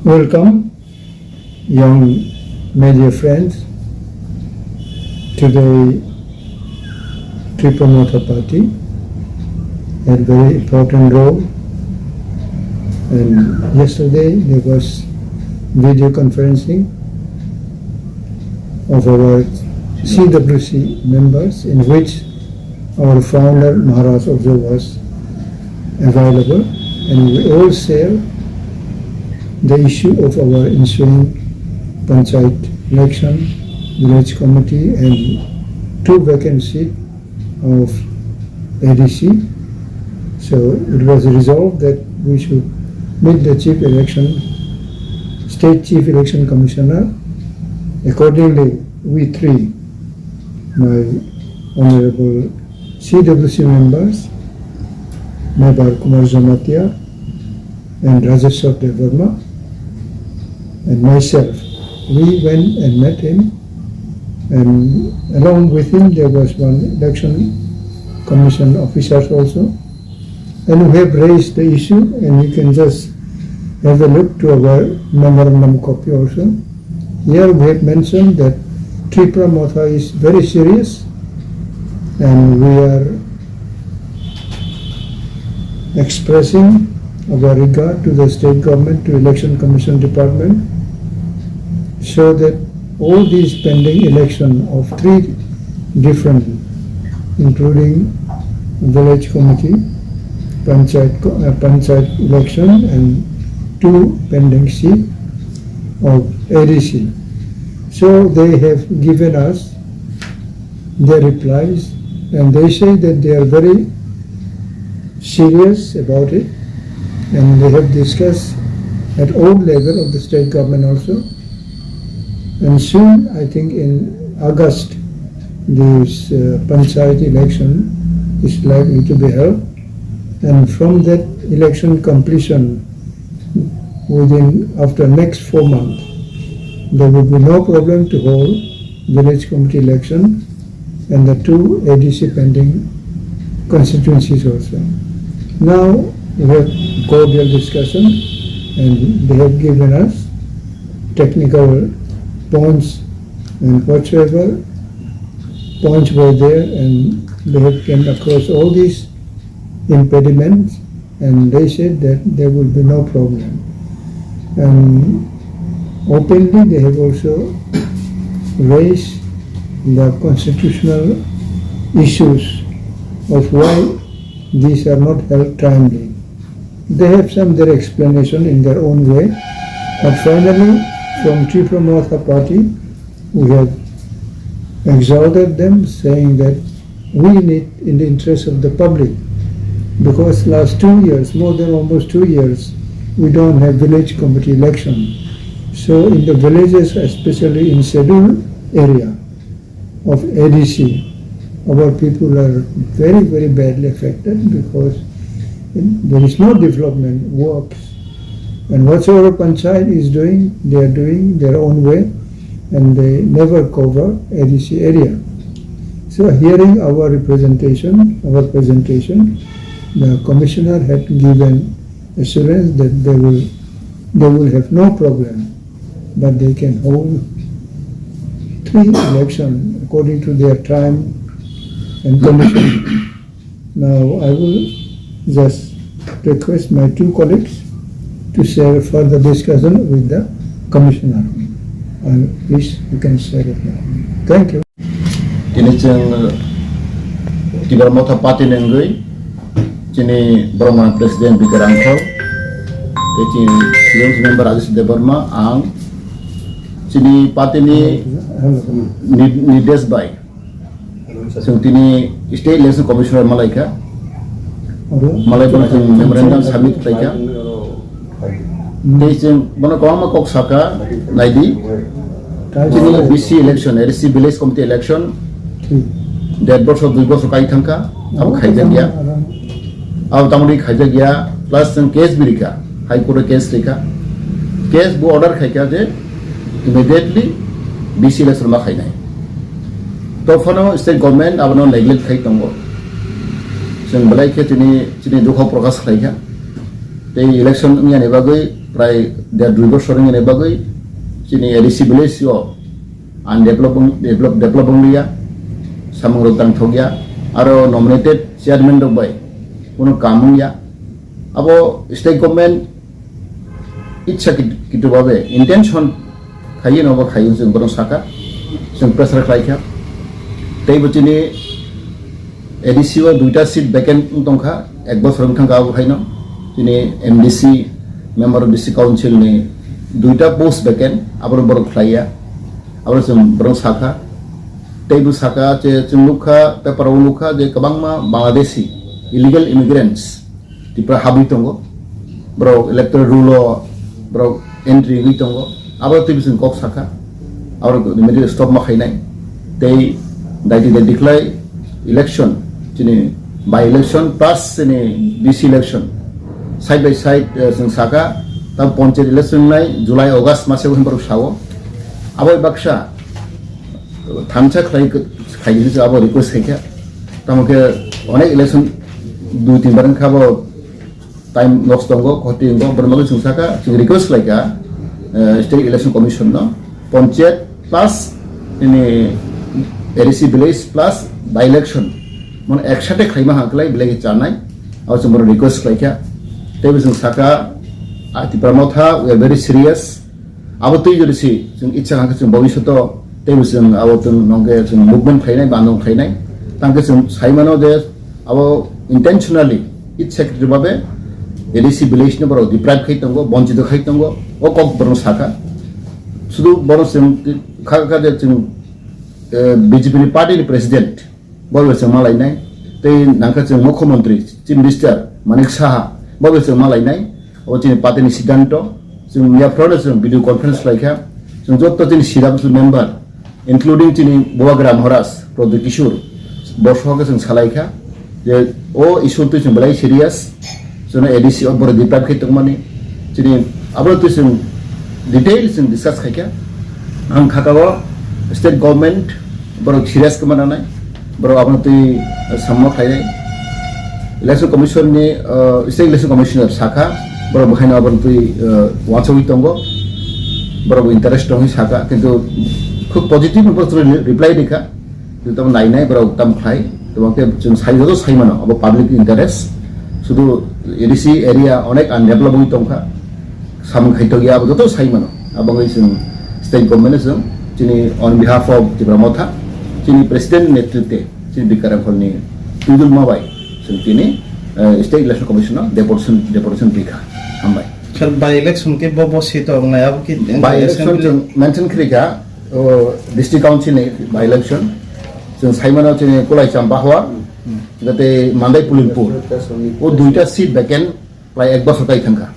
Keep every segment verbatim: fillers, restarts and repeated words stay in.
Welcome, young media friends. Today, Tipra Motha Party had very important role, and yesterday there was video conferencing of our C W C members, in which our founder Maharaj also was available, and we all share the issue of our ensuing panchayat election, village committee, and two vacant seat of A D C. So it was resolved that we should meet the chief election, state chief election commissioner. Accordingly, we three, my honorable C W C members, Mebar Kumar Jamatia and Rajeshwar Debbarma and myself, we went and met him, and along with him there was one election commission officers also, and we have raised the issue, and you can just have a look to our memorandum copy also. Here we have mentioned that Tipra Motha is very serious, and we are expressing our regard to the state government, to election commission department, so that all these pending election of three different, including village committee, panchayat co-, uh, panchayat election, and two pending seat of A D C. So they have given us their replies, and they say that they are very serious about it, and they have discussed at all level of the state government also. And soon, I think in August, this, uh, panchayat election is likely to be held. And from that election completion, within, after next four months, there will be no problem to hold village committee election and the two A D C pending constituencies also. Now we have cordial discussion, and they have given us technical points and whatsoever points were there, and they have came across all these impediments, and they said that there will be no problem. And openly, they have also raised the constitutional issues of why these are not held timely. They have some their explanation in their own way, but finally, from Tipra Motha Party, we have exalted them, saying that we need, in the interest of the public, because last two years, more than almost two years, we don't have village committee election. So in the villages, especially in scheduled area of A D C, our people are very, very badly affected because there is no development works. And whatsoever panchayat is doing, they are doing their own way, and they never cover A D C area. So hearing our representation, our presentation, the commissioner had given assurance that they will, they will have no problem, but they can hold three election according to their time and condition. Now, I will just request my two colleagues to share further discussion with the commissioner. And please, you can share it now. Thank you. Tini chwng Tipra Motha Party ni wngwi chini borok mani president Bikar Angthor, tei chini C M C member Rajesh Debbarma, ang chini party ni nir-, nirdesh bai. Chwng tini State Election Commissioner malaikha. Malai bono chwng memorandum submit khlaikha. Tei chwng bono kwbangma kok sakha, naidi. Chini B C election, A D C Village Committee election, dead bosor, dui bosor kai thangkha, abo khaijakya. Abo tamoni khaijakya, plus chwng case bo rikha, High Court o case rikha. Case bo order khaikha je immediately B C election ma khainai. Tophano state government abono neglect khai tongo. Chwng belai khe chini, chini dukho prokash khlaikha. Tei election wngya ni bagwi prai der dui bosor wngya ni bagwi chini A D C village o undeveloped, develop, develop wngya, samung rok tangthokya, aro nominated chairman rok bai kuno kam wngya. Abo state government itsa kit-, kitu babe intention khaiye no bo khaiye chwng bono saka, chwng pressure khlaikha. Tei bo chini A D C o duita seat vacant wng tongkha, ek bosor wng thangkha abo haino. Chini M D C, Member of District Council ni duita post vacant, abo borok khlaiya, abo chwng bono saka. Tei bo saka je chwng nukha, paper o nukha je kwbangma Bangladeshi illegal immigrants Tripura habwi tongo, borok electoral roll o borok entry wngwi tongo, abo twi bising kok sakha, abo immediately stop ma khainai. Tei daiti daiti khlai election, chini by election plus chini D C election side by side, eh, chwng saka, ta panchayat election nai July August mase o borok sao, abo baksa thansa khlai khlai abo request khaikha, tamo khe onek election dui tin bar wngkha bo. Time loss tongo, khoti tongo, borok bagwi chwng saka, chwng request khlaikha, eh, State Election Commission no, panchayat plus ini A D C village plus by election, mane ek sate khlaima hang khlai belai chanai, abo chwng borok request khlaikha. Tei bo chwng saka, ah, Tipra Motha, we are very serious. Abo twi jodi si chwng itsa hang khe chwng bhobishoto teibo chwng abo chwng nongke chwng movement khlainai, bandung khlainai. Tangke chwng sai mano je abo intentionally, itsa khe babe A D C village no borok deprive khai tongo, bonchito khai tongo, o kok borok sakha. Sudu borok chwng kha kha je chwng, eh, B J P ni party ni president, bo bai chwng malainai. Tei nangkha chwng Mukhyamantri, Chief Minister Manik Saha, bo bai chwng malainai. O chini party ni siddhanto, chwng yaphro no chwng video conference khlaikha. Chwng jotto chini sida bwswk member, including chini Bubagra Maharaj, Pradyot Kishore, bo sohokhe chwng salaikha je o issue twi chwng belai serious. Chwngno A D C o borok deprive khe tongmani, chini abo twi chwng detail chwng discuss khaikha. Ang khakao state government borok serious khe mananai, borok abono twi samma khainai. Election Commission ni, uh, State Election Commissioner sakha, borok bwkhaino abono twi, uh, uansugwi tongo, borok interest tongwi sakha, kintu khub positive borok reply rikha. Tamo nainai borok tamo khlai, tamo khe chwng sai joto sai mano, abo public interest. Sudu A D C area onek undeveloped wngwi tongkha, samung khai tongya, abo joto sai mano. Abo wngwi chwng state government chwng chini on behalf of Tipra Motha, chini president netritwe, chini Bikaram Hall ni twijlma bai chwng chini, eh, State Election Commission no deputation, deputation rikha. Hambai. Sir, by election ke bo, bo seat o wngnai, abo ki By election assembly? Chwng mention khrikha, o, district council ni by election, chwng saimano chini Kulai Champahwa, jate Mandai Pulimpur, o duita seat vacant, prai ek bosor kai thangkha.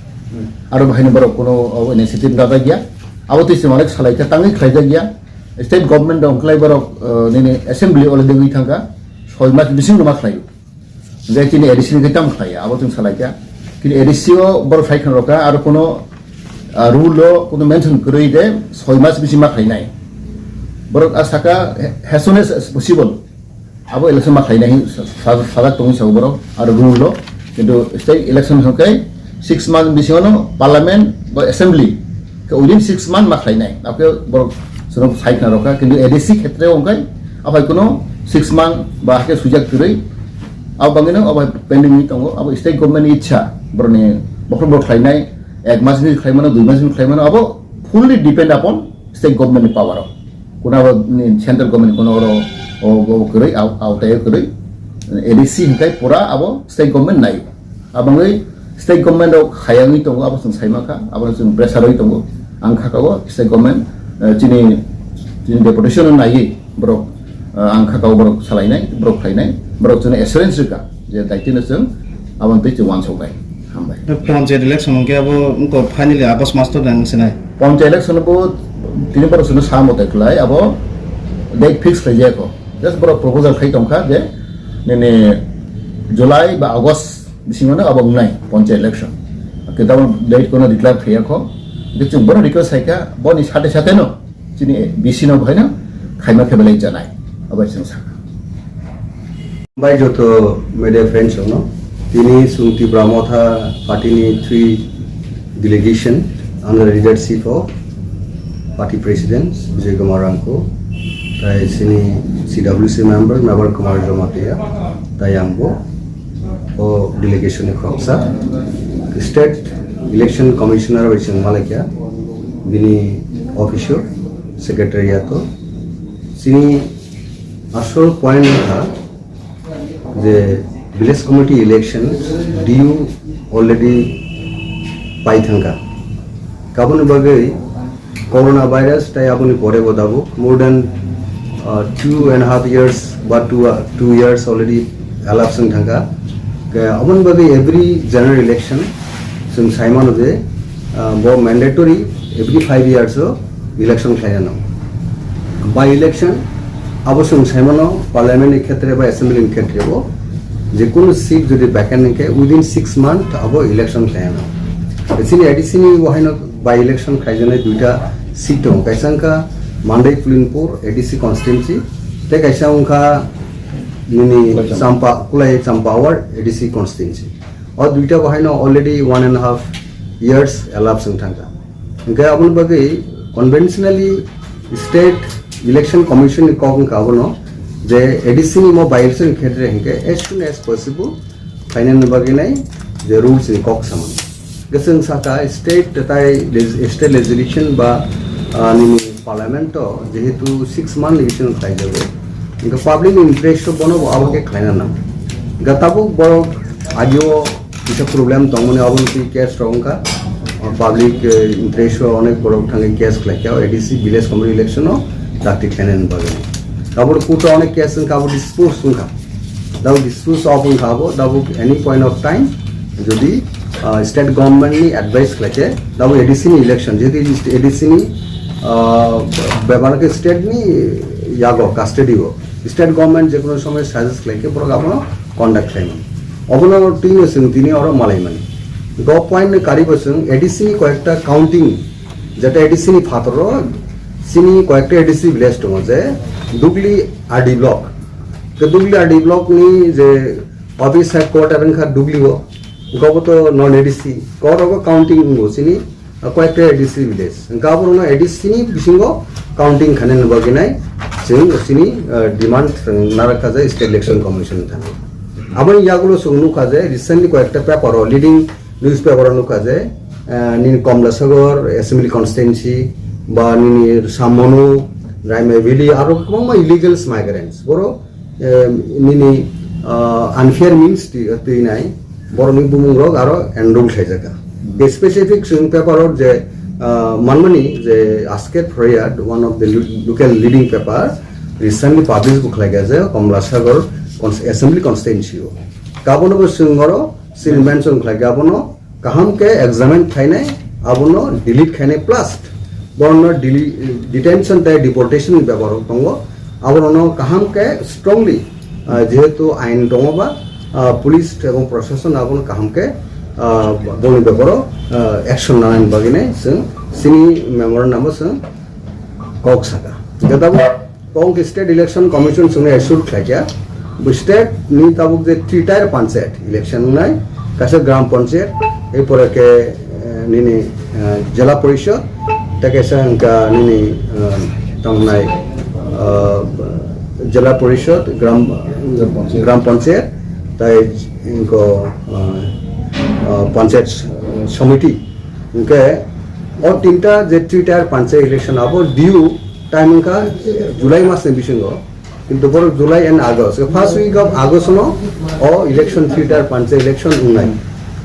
Aro bahaino borok kuno, o, initiative rajak ya. Abo twi chwng onek salai kha, tangwi khlaijak ya. State government rok wngkhlai borok, o, nini assembly already wngwi thangkha, soi mas bising rwma khlaio. Hingke chini A D C ni khe tamo khlai ya, abo chwng salai kha. Chini A D C o borok sai khna rokha, aro kono, ah, rule o kono mention kwrwi de soi mas bisi ma khlainai. Borok a saka, as soon as possible abo election ma khlainai hin sa-, sa-, sajak tongwi sao borok, aro rule o. Kintu state election hwnkhe six month bisingo no parliament ba assembly khe within six month ma khlainai. Abo khe borok chwng sai khna rokha, kintu A D C khetre o hwnkhe aphai kono six month ba hakhe swijak kwrwi. Abo bangwino abo pending wngwi tongo, abo state government ni ichha, borokni bokhorok borok khlainai, ek mas ni khlaimano, dui mas ni khlaimano, abo fully depend upon state government ni power o. Kuna abo ni central government ni kono oro o, o kwrwi, aw-, awtai o kwrwi, A D C hwnkhe pura abo state government nai. Abo wngwi state government rok khayangwi tongo, abo chwng saima kha, abo chwng pressure rwi tongo. Ang kha kago state government, eh, chini, chini deputation no naiwi borok, eh, ang kha kago borok salainai, borok khlainai, borok chwngno assurance rwkha je daitino chwng abo twi chwng uansuknai. Hambai. Panchayat election hwnkhe abo wngkha finally August mas to nang sinai. Panchayat election bo tini borok chwngno sa mote khlai abo date fix khlai jaya kho. Just borok proposal khai tongkha je nini July ba August bisingo no abo wngnai panchayat election. Khe tamo date kono declare khaiya kho. Hingke chwng bono request khaikha, boni sate sate no chini B C no bohaino khaima khe belai janai. Abo chwng sakha. Bai joto media friends rokno, Tini chwng Tipra Motha party ni three delegation under the leadership of party president Bijoy Kumar Rangkho, tai chini C W C member Mebar Kumar Jamatia, tai ang bo o delegation ni khoroksa. State Election Commissioner bai chwng malaikha bini office o, secretariat o. Chini asol point wngkha je village committee election D U already pai thangkha. Kaboni bagwi coronavirus tai aboni pore bo tabuk more than, uh, two and a half years ba two, uh, two years already elapsed wng thangkha. Ke aboni bagwi every general election chwng sai mano je, uh, bo mandatory every five years o election khlaina nango. By election abo chwng sai mano parliament ni khetre ba assembly ni khetre bo je kunu seat jodi vacant wngkhe within six month abo election khlaina nango. Chini A D C ni wahaino by election khaijaknai duita seat tongo, kaisa wngkha Mandai Pulinpur A D C constituency, tei kaisa wngkha nini Kulai Champa. Champa, Kulai Champa Ward A D C constituency. O duita bo haino already one and a half years elapsed wng thangkha. Hingke aboni bagwi conventionally State Election Commission ni kok wngkha abono je A D C ni mo by election khetre hingke as soon as possible khlainani bagwi nai je rules ni kok samani. Hingke chwng saka state tai leg-, state legislation ba, ah, nini parliament o jehetu six month ni bisingo khlaijago, hingke public ni interest o bono bo abo khe khlaina nang. Hingke tabuk borok agio kisa problem tongmani abo ni case rok wngkha, ah, public, eh, interest o onek borok thangwi case khlaikha A D C village committee election o dakti khlainani bagwi. Abo court o onek case wngkha, abo dispose wngkha. Tabuk dispose of wngkha abo, tabuk any point of time jodi, ah, state government ni advice khlaikhe, tabuk A D C ni election, jehetu A D C ni, ah, bebak khe state ni yago custody o, state government jekono somoy suggest khlaikhe borok abono conduct khlaimani. Obono twi no chwng tini oro malaimani. Go point ni karibo chwng A D C ni koyekta counting, jeta A D C ni phataro chini koyekta A D C village tongo je Dugli R D block. Ke Dugli R D block ni je office headquarter wngkha Dugli o, gobo to non A D C, korogo counting wngo chini, ah, koyekta A D C village. Hingke aborokno A D C ni bisingo counting khainani bagwi nai chwng chini, ah, demand chwng narakha je State Election Commission ni thani. Aboni yagulo chwng nukha je recently koyekta paper o leading newspaper o nukha je, ah, nini Komlasagor Assembly Constituency ba nini Samonu, Raimai Valley aro kwbangma illegals migrants. Borok, eh, nini, ah, unfair means twi, twinai borokni bumungrok aro enroll khlaijakha. Be specific chwng paper o je, ah, manmani je Asker Phoraiyat, one of the lo-, local leading paper, recently publish bo khlaikha je Komlasagor cons-, Assembly Constituency o. Kabono bo chwng oro chini mention khlaikha abono kaham khe examine khainai, abono delete khainai, plus borokno deli-, detention tei deportation ni bepar rok tongo, aborokno kaham khe strongly, ah, jehetu ain tongo ba, ah, police ebong proshashan abono kaham khe, ah, boni beparo, ah, action nanani bagwi nai chwng chini memorandum o chwng kok saka. Hingke tabuk Kok wngkhe State Election Commission chwngno assure khlaikha. Bo state ni tabuk je three tier panchayat election wngnai, kaisa gram panchayat, erpore khe, eh, nini, eh, jela porishod, tei kaisa wngkha nini, eh, tamo wngnai, eh, jela porishod, gram, gram panchayat, tai wngkha, eh, eh, panchayat somiti. Hingke o tinta je three tier panchayat election abo due time wngkha July mas ni bisingo, kintu borok July and August, first week of August no o election three tier panchayat election wngnai.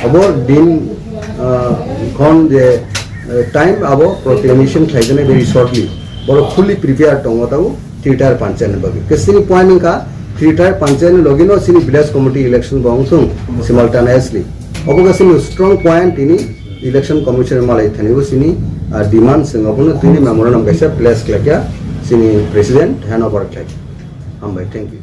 Abo din, ah, khon je, eh, time abo proclamation khlaijaknai very shortly. Borok fully prepared tongo tabuk three tier panchayat ni bagwi. Ke chini point wngkha three tier panchayat ni logi no chini village committee election bo wngthung simultaneously. Obo khe chini strong point tini Election Commission malai thani bo chini, ah, demand chwng abono tini memorandum kaisa place khlaikha chini president hand over khlai. Hambai, thank you.